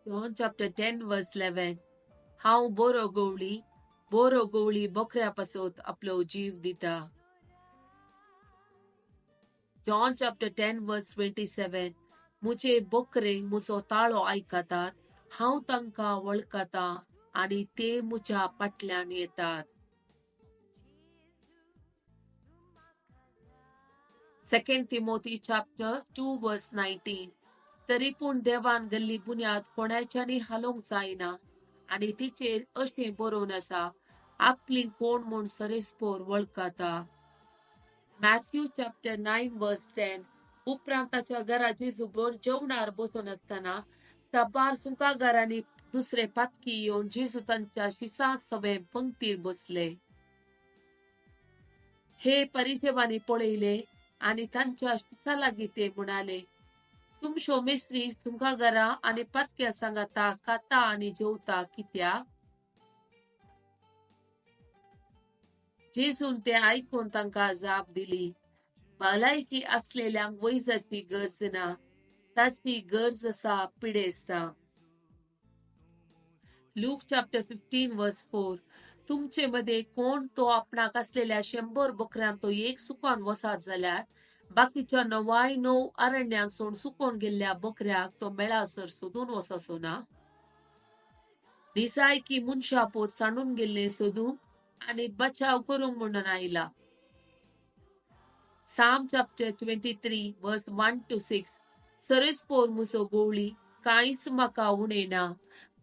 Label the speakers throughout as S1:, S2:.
S1: John chapter 10 verse 11. हांव बरो गवळी, बरो गवळी बकऱ्या पासत आपलो जीव दिता. John chapter 10 verse 27. मुझे बकरे मुजो ताळो आयकतात, हांव तांकां वळखता आनी ते मुज्या फाटल्यान येतात. 2 Timothy chapter 2 verse 19. तरी पूण देवान गल्ली बुन्याद कोणाच्यानी हालोवंक जायना आनी तिचेर अशें बरोवन आसा, आपली कोण म्हूण सरेस्पोर वळखता. Matthew chapter 9 verse 10. उपरांत ताच्या घरा जेजू जेवणार बसून आसतना साबार सुंकागारांनी दुसरे पातकी येवन जेजू तांच्या शिसा सवे पंक्तीर बसले. हे परिचेवांनी पळयले आनी तांच्या शिसा लागीं ते म्हणाले, तुमच्यो मेस्त्री सुंकागारां आनी पातक्या सांगाता खाता आनी जेवता कित्याक? जेजून ते आयकून तांकां जाप दिली, भलायकी आसलेल्यांक वैजाची गरज ना, ताची गरज आसा पिडेस्तांक. Luke chapter 15 verse 4. तुमचे मध्ये कोण तो आपणाक आसलेल्या 100 बकऱ्यांत तो एक सुकोन वसात जाल्यार बाकीच्या 99 अरण्यांत सोड सुकोन गेल्ल्या बकऱ्याक तो मेळासर सोदून वचसो ना? निजाय की मनशा पोत सांडून गेल्ले सोदूंक आनी बचाव करूंक म्हणून आयला. Psalm chapter 23 verse 1 to 6. सरेस्पोर मुजो गोवळी, कांयच म्हाका उणें ना.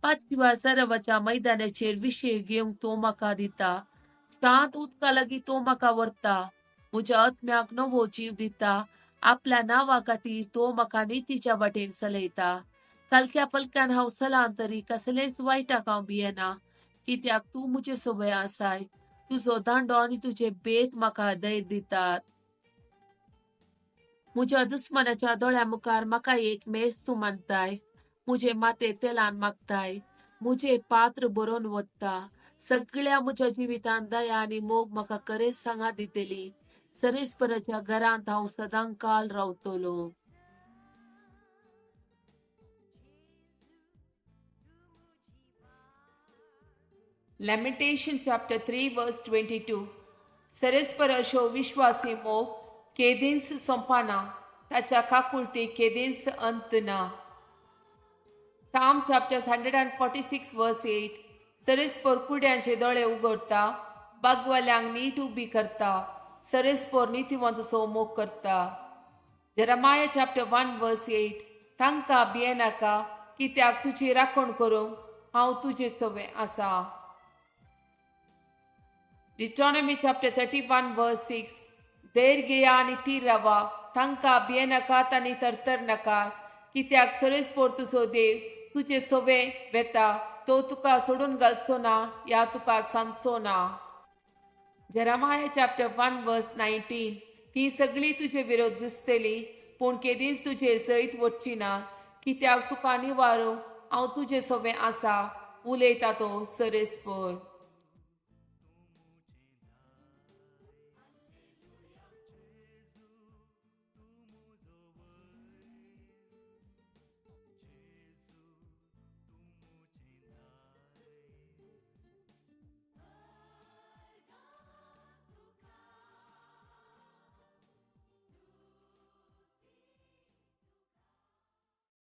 S1: पाचव्या सरावाच्या मैदानाचेर विशय घेवंक तो म्हाका दिता. शांत उदका लागीं तो म्हाका व्हरता. म्हज्या आत्म्याक नवो जीव दिता. आपल्या नांवा खातीर तो म्हाका नितीच्या वाटेन चलयता. कालक्या पलक्यान हांव चलान तरी कसलेच वायटाक हांव भियेना, कित्याक तूं म्हजे सवय आसाय. तुजो दांडो आनी तुजे बेत म्हाका धैर्य दितात. म्हज्या दुस्मानाच्या दोळ्या मुखार म्हाका एक मेज तूं मानताय. म्हजे माते तेलान मागताय. म्हजें पात्र बरोवन वता. सगळ्या म्हज्या जिवितांत दया आनी मोग म्हाका खरेंच सांगा दितली. सरेस्पराच्या घरांत हांव सदां काल रावतलो. Lamentation chapter 3 verse 22. सरेस्पर अशो विश्वासी मोग केदींच सोंपना, ताच्या काकुळती केदींच अंत ना. Psalm chapter 146 verse 8. सरेस्पोर कुड्यांचे दोळे उगडता, बागवाल्यांक नीट उबी करता. सरेस्पोर नितीवंत मोग करता. Jeremiah chapter 1 verse 8. तांकां भियेनाका, कित्याक तुजी राखण करूंक हांव तुजे सवे आसा. Deuteronomy chapter 31 verse 6. धैर्य घेया आनी थीर रावा, तांकां भियेनाकात आनी तरतर नाकात, कित्याक सरेस्पोर तुजो देव तुजे सवे वेता, तो तुका सोडून घालचो ना या तुका सांगचो ना. Jeremiah chapter 1 verse 19. ती सगळी तुजे विरोध झुजतली, पूण केदींच तुजेर जैत वचची ना, कित्याक तुका निवारूंक हांव तुजे सवे आसा, उलयता तो सरेस्पोर.